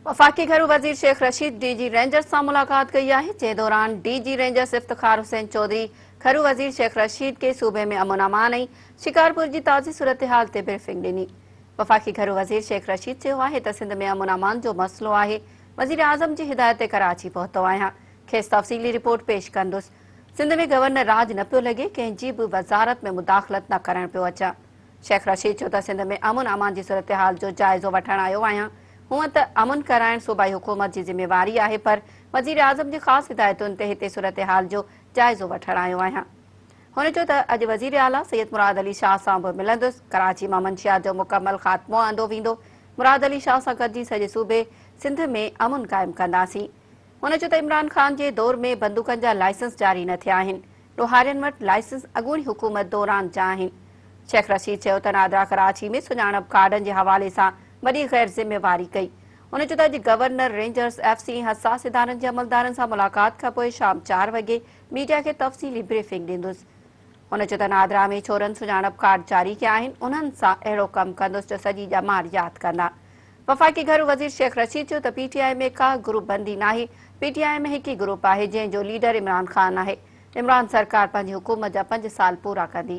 وفاقي گهرو وزير Sheikh Rashid D G Rangers سان ملاقات ڪئي آهي، جنهن دوران D G Rangers Iftikhar Hussain Chaudhry گهرو وزير شيخ رشيد کي صوبي ۾ امن امان ۽ شڪارپور جي تازي صورتحال تي بريفنگ ڏني. وفاقي گهرو وزير شيخ رشيد چيو آهي ته سنڌ ۾ امن امان جو مسئلو آهي، وزيراعظم جي هدايت تي ڪراچي پهتو آهيان، کيس تفصيلي رپورٽ پيش ڪندس، سنڌ ۾ گورنر راڄ نه پيو لڳي، ڪنهن جي به وزارت ۾ مداخلت نه ڪرڻ پيو اچان. شيخ رشيد چيو ته سنڌ ۾ امن امان جي صورتحال جو جائزو وٺڻ آيو آهيان، هونئن ته امن ڪرائڻ صوبائي حڪومت جي ذميواري آهي پر وزيراعظم جي خاص هدايتن تي هتي صورتحال جو جائزو وٺڻ آيو آهيان. هن چيو ته اڄ وزيراعليٰ سيد مراد علي شاهه سان به ملندس، ڪراچي مان منشيات جو مڪمل خاتمو آندو ويندو، مراد علي شاهه سان گڏجي سڄي صوبي سنڌ ۾ امن قائم ڪنداسين. هن چيو ته عمران خان جي دور ۾ بندوقن جا لائسنس جاري نه ٿيا آهن، ڏوهارين وٽ لائسنس اڳوڻي حڪومت دوران جا آهن. شيخ رشيد چيو ته نادرا ڪراچي ۾ سڃاڻپ ڪارڊن جي حوالي سان وڏي غير ذميواري ڪئي. هن چيو ته اڄ گورنر، رينجرز، ايف سي ۽ حساس ادارن جي عملدارن سان ملاقات کانپوء شام چار وڳي ميڊيا کي تفصيلي بريفنگ ڏيندس. هن چيو ته نادرا ۾ ڇورن سڃاڻپ ڪارڊ جاري ڪيا آهن، انهن سان اهڙو ڪم ڪندس جو سڄي ڄمار ياد ڪندا. وفاقي گهرو وزير شيخ رشيد چيو ته پي ٽي آء ۾ ڪا گروپ بندي ناهي، پي ٽي آء ۾ هڪ ئي گروپ آهي جنهن جو ليڊر عمران خان آهي، عمران سرڪار پنهنجي حڪومت جا پنج سال پورا ڪندي.